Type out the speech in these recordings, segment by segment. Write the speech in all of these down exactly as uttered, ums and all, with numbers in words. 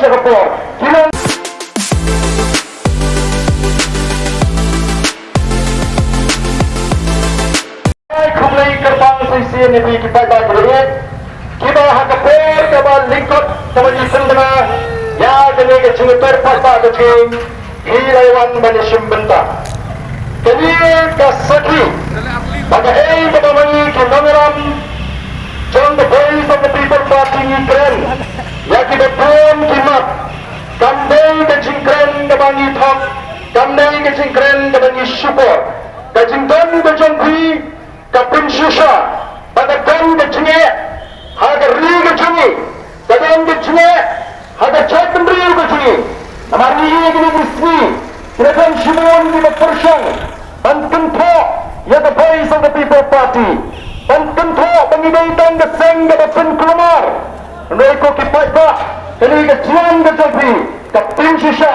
Ka por ki long. Ai, khublei kyrpang sa shisien ïa phi ki paidbah ki ba ïeit, kiba ha ka por kaba lyngkot kaba ngi sngewbha ïa kane ka jingïatur paidbah ka jong ngi, phi la wan ban ïashim bynta. Kane ka sakhi ba kaei kaba ma ngi ki nongïalam jong ka Voice of the People Party ngi kren ïa kiba bun ki mat. Kam dei ka jingkren kaba ngi thok, kam dei ka jingkren kaba ngi shukor. Ka jingdon ka jong phi ka pynshisha ba ka don ka jingeh ha ka ri ka jong ngi, ka don ka jingeh ha ka jaitbynriew ka jong ngi. Namar ngi ïohi kine ki sngi ki la don shibun kiba pyrshang ban kynthoh ïa ka Voice of the People Party, ban kynthoh ba ngi dei tang ka seng kaba pynkulmar. Hynrei ko ki paidbah, kane ka jingeh ka jong phi ka pynshisha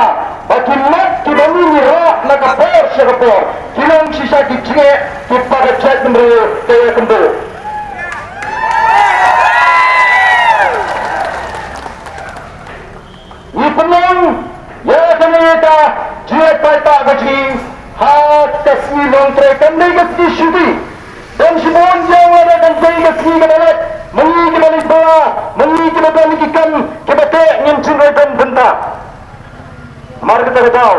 ba ki mat kiba ngi rah na ka por sha ka por ki long shisha ki jingeh kiba ka jaitbynriew ka ïakynduh. Ngi pynlong ïa kane ka jingeh paidbah ka jong ngi ha ka sngi Nongtrei, kam dei ka sngi shuti. Don shibun ïa nga lada kan dei ka sngi kaba lait, ma ngi kiba leit bylla, ma ngi kiba don ki kam kiba teh, ngin sngewthuh bynta. Namar kata ka daw,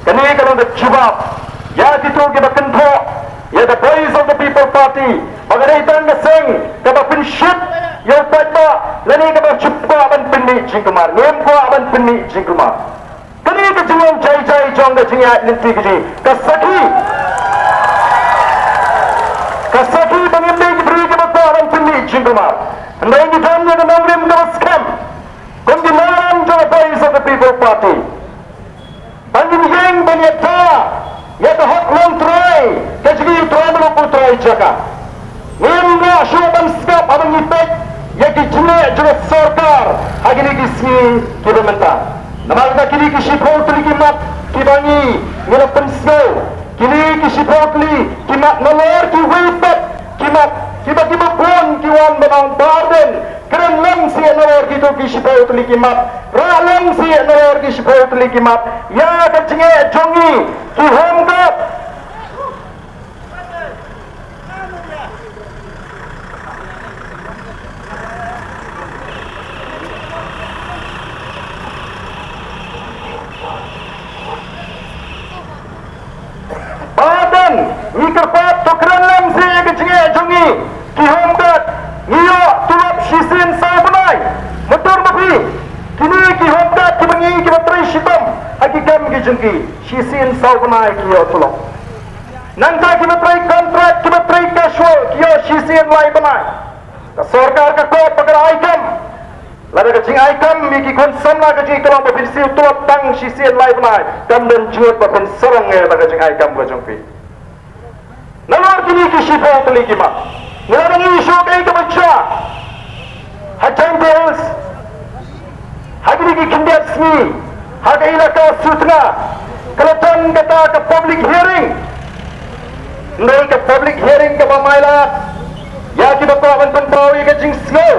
kane ka long ka jubab ïa kito kiba kynthoh ïa ka Voice of the People Party ba ka dei tang ka seng kaba pynshit ïa u paidbah lane kaba shu kwah ban pynmih jingkulmar. Ngim kwah ban pynmih jingkulmar. Kane ka jinglong jai jai jong ka jingïaid lynti ka jong ngi ka sakhi, ka sakhi ba ngim dei ki briew kiba kwah ban pynmih jingkulmar. Hynrei ngi don ïa ka nongrim kaba skhem kum ki nongïalam jong ka Voice of the People Party ba ngin ïeng ban ïada ïa ka hok Nongtrei ka jong ngi, u trai muluk u trai jaka. Ngim lah shuh ban sngap haba ngi peit ïa ki jingeh jong ka sorkar ha kine ki sngi kiba mynta. Namar kata kine ki shiphew tylli ki mat kiba ngi, ngi la pynsngew, kine ki shiphew tylli ki mat nalor kiwei pat ki mat kiba, kiba bun ki wan ban ong, Bah Ardent, kren lem seh nalor kito ki shiphew tylli ki mat, rah lem seh nalor ki shiphew tylli ki mat ïa ka jingeh jong ngi ki Home Guard. Bah Ardent, ngi kyrpad to kren lem seh ïa ka jingeh jong ngi ki Home Guard. Ngi ïoh tulop shisien saw bnai. Mynta ma phi, kine ki Home Guard kiba ngi, kiba trei shitom ha ki kam ki jong ki, shisien saw bnai ki ïoh tulop. Nangta kiba trei kontrak, kiba trei casual, ki ïoh shisien lai bnai. Ka sorkar ka kop ba ka ai kam. Lada ka jingai kam ïa ki khun samla ka jong ngi ka long ba phin siew tulop tang shisien lai bnai, kam don jingmut ba phin sarong ïa ka jingai kam ka jong phi. Nalor kine ki shiphew tylli ki mat, ngi la dang ïohi shuh kaei kaba jia ha Jaintia Hills ha kine ki khyndiat sngi, ha ka ilaka Sutnga, ka la don kata ka public hearing. Hynrei ka public hearing kaba mailat ïa kiba kwah ban pynpaw ïa ka jingsngew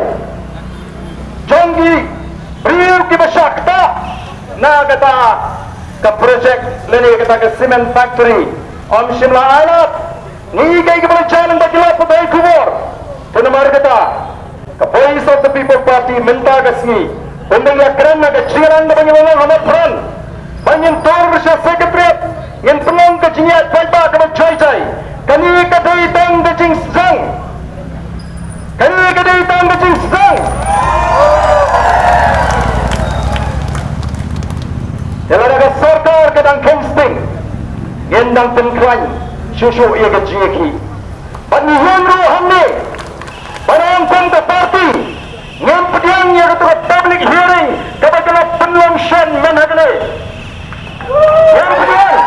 jong ki briew kiba shah ktah na kata ka project lane kata ka cement factory. Ym shym la ailad. Ngi kaei kaba la jia nang ba ki la pynbeit khubor. Te namar kata ka Voice of the People Party mynta ka sngi, kumba ngi la kren na ka jingïalang kaba ngi la long ha Mawphanrang, ba ngin tur sha Secretariat, ngin pynlong ka jingïaid paidbah kaba jai jai. Kane ka dei tang ka jingsdang. Kane ka dei tang ka jingsdang. Te lada ka sorkar ka dang kheiñ sting, ngin dang pynkhlaiñ shuh shuh ïa ka jingïakhih. Bad ngi ïeng ruh hangne, ba ngi kum ka party ngim pdiang ïa kata ka public hearing kaba ki la pynlong shen mynta kane. Ngim pdiang.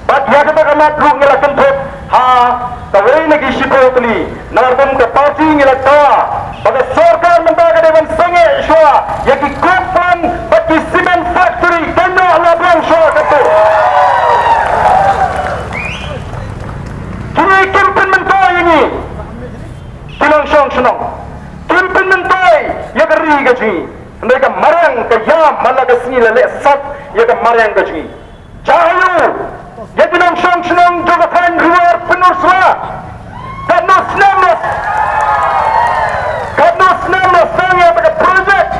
Bad ïa kata ka mat ruh ngi la kynthup ha kawei na ki shiphew tylli. Namar kum ka party ngi la dawa ba ka sorkar mynta ka dei ban sangeh shuwa ïa ki coke plant bad ki cement factory, kan ïoh la biang shuwa katto. Kine kim pynmyntoi ïa ngi ki nongshong shnong. Kim pynmyntoi ka jong ngi. Hynrei ka mariang ka ïam, man la ka sngi la leh sat ïa ka mariang ka jong ngi. Jia aiu ïa ki nongshong shnong jong ka thaiñ Riwar Pynursla? Katno snem la, katno snem la sdang ïa ka project?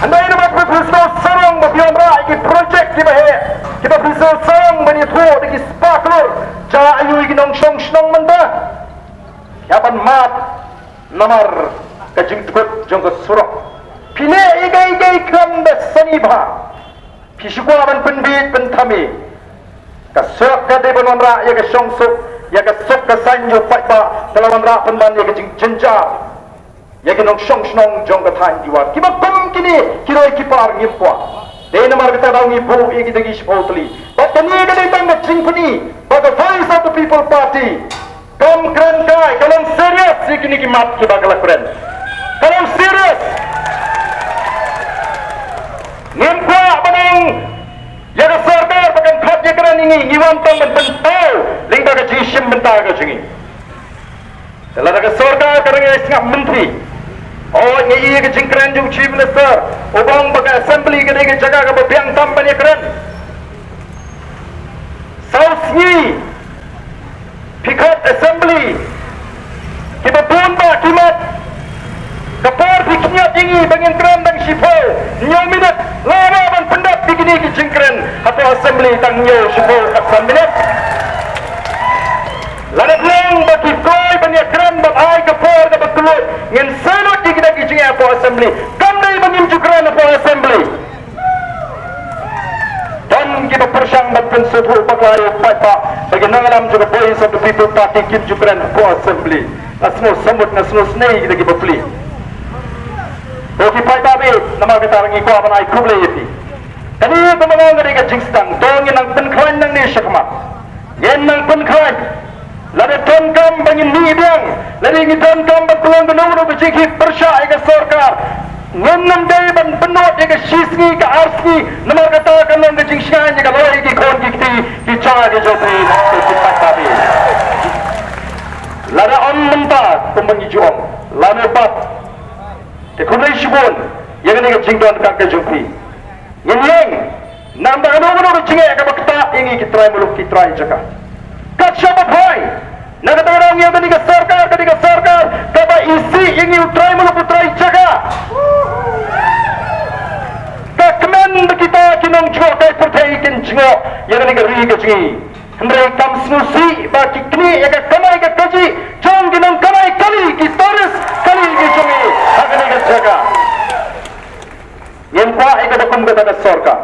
Hynrei namar ba phi sngewsarong ba phi wanrah ïa ki project kiba heh, kiba phi sngewsarong ban ïathuh da ki spah klur, jia aiu ïa ki nongshong shnong mynta? Ïa ban mad namar ka jingtkut jong ka surok. Phi leh ïa kaei kaei khlem da sani bha. Phi shu kwah ban pynbiej pynthame. Ka surok ka dei ban wanrah ïa ka shongsuk, ïa ka suk ka saiñ jong u paidbah, ka la wanrah pynban ïa ka jingjynjar ïa ki nongshong shnong jong ka thaiñ Riwar. Kiba kum kine ki roi ki par ngim kwah. Dei namar kata daw ngi buh ïa kita ki shiphew tylli. Bad kane ka dei tang ka jingpyni ba ka Voice of the People Party kam kren kai, ka long serious ïa kine ki mat kiba ka la kren. Ka long serious. Ngim kwah ban ong ïa ka sorkar ba kan khot ïakren ïa ngi, ngi wan tang ban pynpaw lyngba ka jingshim bynta ka jong ngi. Te lada ka sorkar ka dang ïai sngap mynthi, oh, ngi ïohi ka jingkren jong u Chief Minister, u ong ba ka assembly ka dei ka jaka kaba biang tam ban ïakren. Saw sngi phi khot assembly kiba bun ba ki mat. Ka por phi kynjat ïa ngi ba ngin kren tang shiphew hynñiew minit, lada ban pyndep ïa kine ki jingkren hapoh assembly tang hynñiew, shiphew, khatsan minit. Lada phi ong ba ki kloi ban ïakren ban ai ka por kaba kylluid, ngin sa lut ïa kita ki jingeh hapoh assembly. Kam dei ba ngim ju kren hapoh assembly. Don kiba pyrshang ban pynsngewthuh bakla ïa u paidbah ba ki nongïalam jong ka Voice of the People Party kim ju kren hapoh assembly. Nga sngew samut, nga sngew snei kita kiba plie. Ko ki paidbah, namar kata ngi kwah ban ai khublei ïa phi. Kane ka mano ka dei ka jingsdang, to ngin nang pynkhlaiñ nangne shakhmat. Ngin nang pynkhlaiñ. Lada donkam ba ngin mih biang, lada ngi donkam ban pynlong kano kano ka jingkhih pyrshah ïa ka sorkar, ngin nym dei ban pynnud ïa ka shi sngi ka ar sngi, namar kata ka long ka jingshngaiñ ïa ka lawei ki khun ki kti ki jong nga ki jong phi, ki paidbah phi. Lada ym mynta kumba ngi ju ong, lano pat. Te khublei shibun ïa kane ka jingdonkam ka jong phi. Ngin ïeng, namar kano kano ka jingeh kaba ktah ïa ngi ki trai muluk ki trai jaka. Kat shaba phai, na kata ka daw ngi ong kane ka sorkar, kane ka sorkar kaba isih ïa ngi u trai muluk u trai jaka. Ka kmen ba kita ki nongjngohkai pyrthei kin jngoh ïa kane ka ri ka jong ngi. Hynrei kam sngewsih ba ki knieh ïa ka kamai ka kajih jong ki nongkamai kali, ki tourist kali ki jong ngi ha kane ka jaka. Ngim kwah ïa kaba kum kata ka sorkar.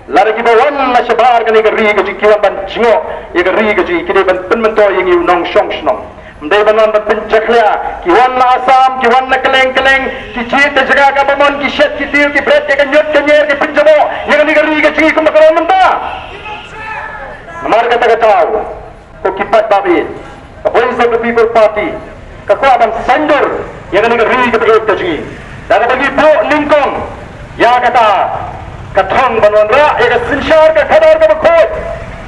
Lada kiba wan na shabar kane ka ri ka jong ngi ki wan ban jngoh ïa ka ri ka jong ngi, ki dei ban pynmyntoi ïa ngi u nongshong shnong. Ym dei ban wan ban pynjakhlia, ki wan na Assam, ki wan na kylleng kylleng, ki jied na jaka kaba mon, ki shet ki tiel, ki bret ïa ka ñiut ka ñier, ki pynjaboh ïa kane ka ri ka jong ngi kumba ka long mynta. Namar kata ka daw, ko ki paidbah, ka Voice of the People Party ka kwah ban saiñdur ïa kane ka ri kaba ïeit ka jong ngi. Da kaba ngi buh nyngkong ïa kata ka thong ban wanrah ïa ka synshar ka khadar kaba khuid,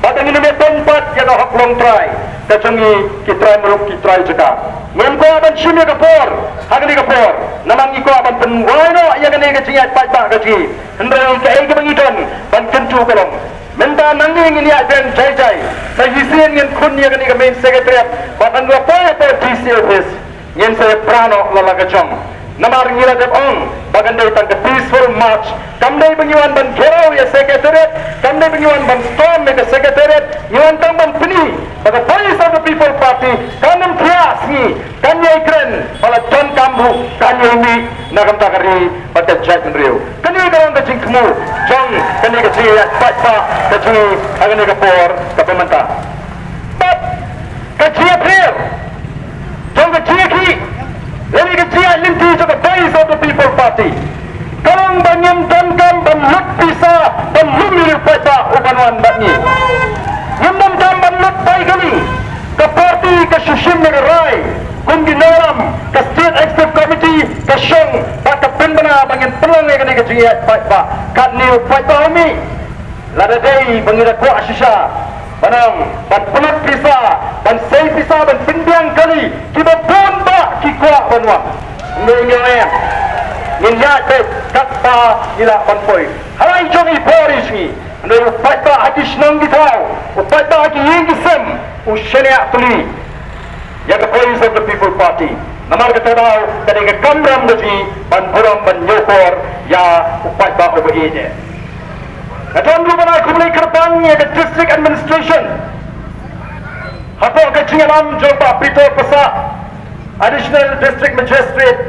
bad ngin ym don pat ïa ka hok longtrai ka jong ngi ki trai muluk ki trai jaka. Ngim kwah ban shim ïa ka por ha kane ka por, namar ngi kwah ban pynwai noh ïa kane ka jingïaid paidbah ka jong ngi. Hynrei kaei kaba ngi don ban kyntu ka long, mynta nangne ngin ïaid beiñ jai jai, sa shisien ngin khun ïa kane ka main secretariat bad ngan ïa poi hapoh D C office. Ngin sa ïa pra noh la la ka jong. Namar ngi la dep ong ba kan dei tang ka peaceful march. Kam dei ba ngi wan ban gheraw ïa secretariat, kam dei ba ngi wan ban storm ïa ka secretariat. Ngi wan tang ban pyni ba ka Voice of the People Party kan ym thiah sngi, kan ïai kren, ba la donkam ruh kan ïai mih na ka bynta ka ri bad ka jaitbynriew. Kane ka long ka jingthmu jong kane ka jingïaid paidbah ka jong ngi ha kane ka por kaba mynta. Bad ka jingïapher jong ka jingïakhih lane ka jingïaid lynti jong ka Voice of the People Party ka long ba ngim donkam ban lut pisa ban lum ïa u paidbah uban wan bad ngi. Ngim donkam ban lut bai kali. Ka party ka shu shim ïa ka rai kum ki nongïalam, ka State Executive Committee ka shong bad ka pynbna ba ngin pynlong ïa kane ka jingïaid paidbah. Katne u paidbah u mih. Lada dei ba ngi da kwah shisha ban ong ban pynlut pisa, ban sei pisa, ban pynbiang kali, kiba bun bah ki kwah ban wan. Ngi ngi ong em. Ngin ïaid beit katba ngi lah ban poi. Ha la i jong i por i jong ngi. Hynrei u paidbah ha ki shnong ki thaw, u paidbah ha ki ïing ki sem, u shaniah pli ïa ka Voice of the People Party. Namar kata daw ka dei ka kamram ka jong ngi ban burom ban ñiewkor ïa u paidbah uba ïeit. Nga don ruh ban ai khublei kyrpang ïa ka District Administration hapoh ka jingïalam jong Bah Peter Passah, Additional District Magistrate,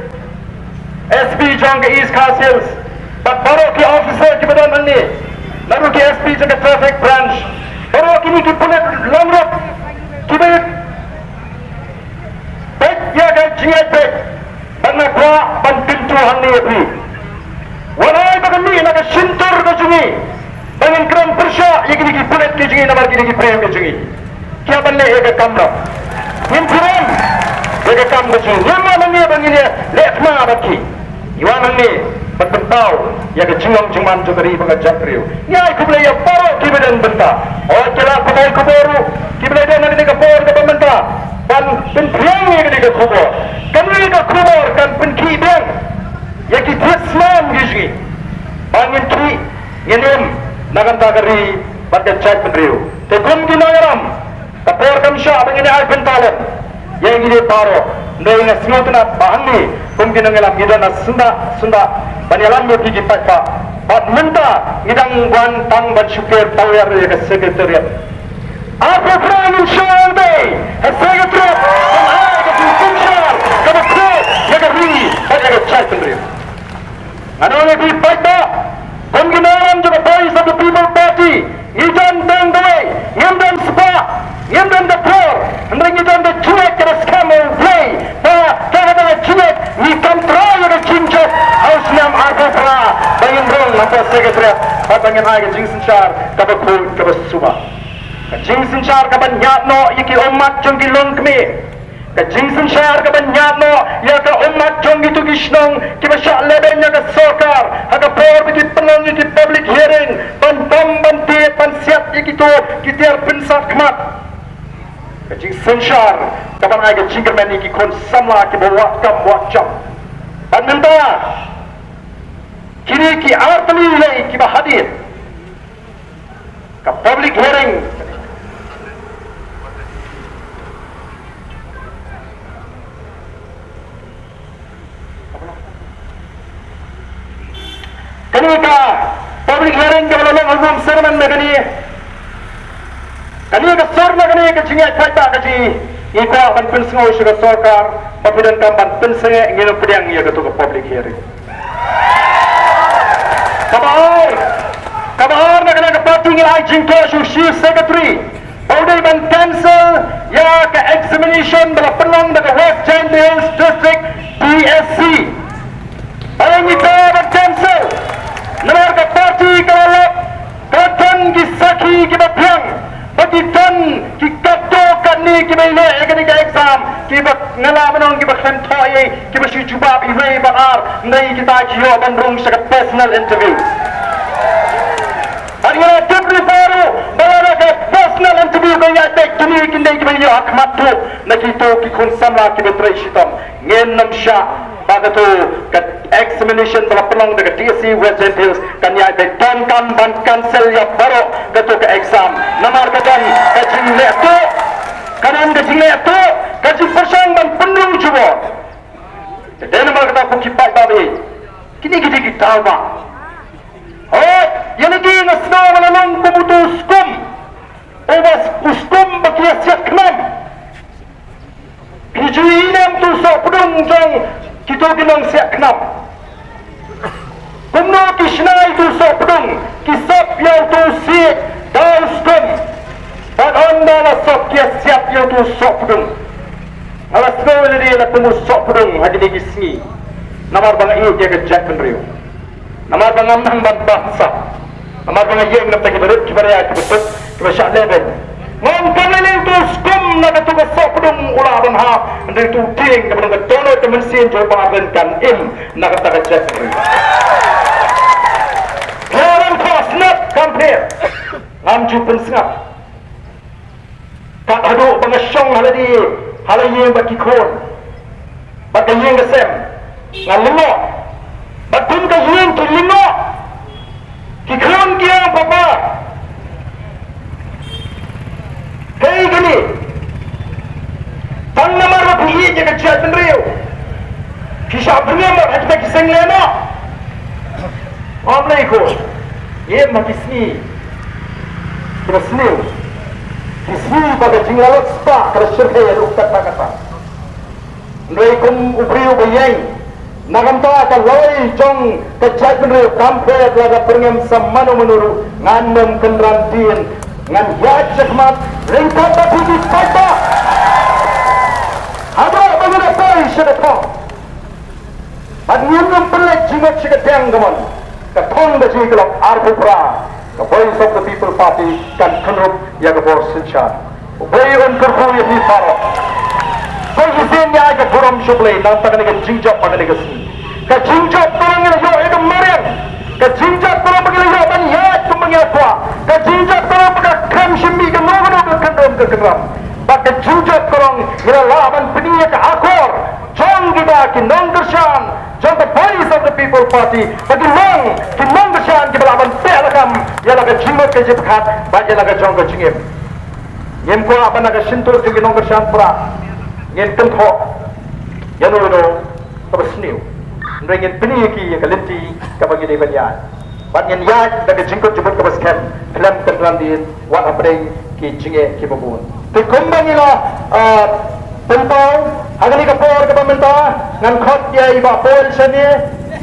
S P jong ka East Khasi Hills, bad baroh ki officer kiba don hangne, naduh ki S P jong ka Traffic Branch, baroh kine ki pulit langrup kiba peit ïa ka jingïaid beit, bad nga kwah ban kyntu hangne ïa phi. Wat ai ba ka mih na ka shyntur ka jong ngi ba ngin kren pyrshah ïa kine ki pulit ki jong ngi namar kine ki briew ki jong ngi. Ki ïa ban leh ïa ka kam, ngin pyrshang ïa ka kam ka jong ngi. Ngim wan hangne ba ngin ïa leh khmat bad ki. Ngi wan hangne ban pynpaw ïa ka jinglong jingman jong ka ri bad ka jaitbynriew. Ngi ai khublei ïa baroh kiba don bynta. Hooid, ki la pynai khubor ruh kiba la don ha kane ka por kaba mynta ban pynphriang ïa kane ka khubor. Kane ka khubor kan pynkhih biang ïa ki thied snam ki jong ngi ba ngin khih ngin im na ka bynta ka ri bad ka jaitbynriew. Te kum ki nongïalam, ka por kam shah ba ngin ai bynta lem ïa ngi baroh. Hynrei nga sngewtynnat ba hangne kum ki nongïalam ngi don ha syndah syndah ban ïalam ïa phi ki paidbah. Bad mynta ngi dang wan tang ban shu ker tawiar ïa ka Secretariat. Arphew phra ngin shong tei ha Secretariat ban ai ka jingsynshar kaba khuid ïa ka ri bad ïa ka jaitbynriew. Nga ong ïa phi paidbah, kum ki nongïalam jong ka Voice of the People Party, ngi don tang dawei, ngim don spah, ngim don ka por, hynrei ngi don ka jingngeit kaba skhem ha U Blei ba da kata ka jingngeit ngi kam trai ïa ka jingjop ha u snem arphew phra ba ngin rung hapoh Secretariat bad ba ngin ai ka jingsynshar kaba khuid kaba suba. Ka jingsynshar kaban ïaid noh ïa ki ummat jong ki longkmie. Ka jingsynshar kaban ïaid noh ïa ka ummat jong kito ki shnong kiba shah lehbeiñ ïa ka sorkar ha ka por ba ki pynlong ïa ki public hearing ban bam ban tied ban siat ïa kito ki tiar pynsat khmat. Ka jingsynshar kaban ai ka jingkyrmen ïa ki khun samla kiba wad kam wad jam. Bad mynta kine ki artylli lei kiba hadien ka public hearing. Kane ka public hearing kaba la long ha Umsning mynta kane. Kane ka sur na kane ka jingïaid paidbah ka jong ngi, ngi kwah ban pynsngew sha ka sorkar ba phi donkam ban pynsangeh, ngin ym pdiang ïa kato ka public hearing. Kaba ar, kaba ar na kane ka party ngi la ai jingthoh sha u Chief Secretary ba u dei ban cancel ïa ka examination ba la pynlong da ka West Jaintia Hills District P S C. Ba la ngi dei ban cancel namar ka party ka la lap, ka don ki sakhi kiba biang, ba ki don ki katto katne kiba ïaleh ïa kane ka exam, kiba nga lah ban ong kiba khlem thoh ei, kiba shu jubab iwei bad ar, hynrei kita ki ïoh ban rung sha ka personal interview. Bad ngi la tip ruh ba lada ka personal interview ka ïaid beit, kine ki dei kiba ïoh ha khmat thuh na kito ki khun samla kiba trei shitom. Ngin ym shah ba kato ka examination ba la pynlong da ka T S C West Jaintia Hills kan ïaid beit. Donkam ban cancel ïa baroh kato ka exam. Namar ka don ka jingleh tuh, ka don ka jingleh tuh, ka jingpyrshang ban pynrung jubor. Te namar kata ko ki paidbah, kine ki dei ki daw ba, hooid, ïa lade nga sngew ba la long kum uto u skum, uba s-, u skum ba ki ïa siat khnam. Phi ju ïohi ne em uto u sohpdung jong kito ki nongsiat khnam? Kumno ki shna ïa uto u sohpdung, ki sop ïa uto u siej da u skum. Bad ynda la sop ki ïa siat ïa uto u sohpdung. Nga la sngew ïa lade la kum u sohpdung ha kine ki sngi. Namar ba nga ïeit ïa ka jaitbynriew. Namar ba ngam nang ban bamsap. Namar ba nga ïeng na bynta kiba rit kiba ria kiba suk kiba shah lehbeiñ. Nga ong kam lei lei uto u skum na kato ka sohpdung u lah ban hap, hynrei uto u dieng kaba long ka dohnud ka mynsiem jong u Bah Ardent kan im na kata ka jaitbynriew. Pher ban khohsnap kam pher. Ngam ju pynsngap. Kat haduh ba nga shong ha lade, ha la ïing bad ki khun bad ka ïing ka sem, nga lyngngoh. Ym lei ko, ngim ha ki sngi kiba sniew, ki sngi ba ka jinglalot spah ka la shyrkhei haduh katta katta. Hynrei kum u briew ba ïeng na ka bynta ka lawei jong ka jaitbynriew, kam phet la ka pyrngem sa mano mano ruh, ngan nym kynran dien, ngan ïaid shakhmat ryngkat bad phi ki paidbah. Haba ba ngi la poi sha ka thong, bad ngim nym pynleit jingmut sha ka diang ka mon, ka thong ka jong ngi ka long arphew phra, ka Voice of the People Party kan kynrup ïa ka bor synshar. U Blei un kyrkhu ïa phi baroh. Sa shisien ïa ka burom sha U Blei na ka bynta kane ka jingjop ha kane ka sngi. Ka jingjop ka long ngi la ïoh ïa ka mariang. Ka jingjop ka long ba ngi la ïoh ban ïaid kumba ngi la kwah. Ka jingjop ka long ba ka khlem shim mih kano kano ka kyndrum ka kyndram. Bad ka jingjop ka long ngi la lah ban pyni ïa ka akor jong kita ki nongkyrshan jong ka Voice of the People Party, ba ki long ki nongkyrshan kiba lah ban teh lakam ïa la ka jingmut ka jingpyrkhat bad ïa la ka jong ka jingim. Ngim kwah ba na ka shyntur jong ki nongkyrshan Prah ngin kynthoh ïano ïano kaba sniew. Hynrei ngin pyni ïa ki ïa ka lynti kaba ngi dei ban ïaid. Bad ngin ïaid da ka jingkut jingmut kaba skhem, khlem kynran dien, wat hapdeng ki jingeh kiba bun. Te kumba ngi la, ah, pynpaw ha kane ka por kaba mynta, ngan khot ïa i Bah Paul shane,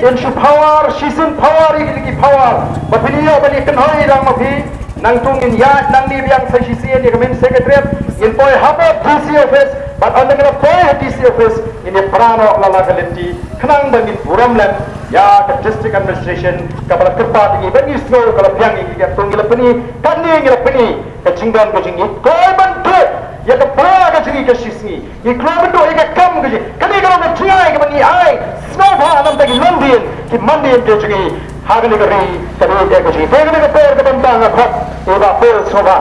in shu power, shisien power ïa kine ki power ba phin ïoh ban ïakynhoi lang ma phi. Nangta ngin ïaid nangne biang sa shisien ïa ka main secretariat, ngin poi hapoh D C office, bad ynda ngi la poi ha D C office ngin ïa pra noh la la ka lynti khnang ba ngin burom lem ïa ka district administration kaba la kyrpad ïa ngi, ba ngi sngew ka la biang ïa ngi. Ngi la pyni, katne ngi la pyni ka jingdon ka jong ngi. Kloi ban duh ïa ka pra ka jong ngi ka shi sngi. Ngi kloi ban duh ïa ka kam ka jong ngi. Kane ka long ka jingai kaba ngi ai sngewbha na ka bynta ki longdien, ki mandien ka jong ngi ha kane ka ri, ka ri ka jong ngi. Te kane ka por kaba mynta nga khot ïa i Bah Paul sngewbha.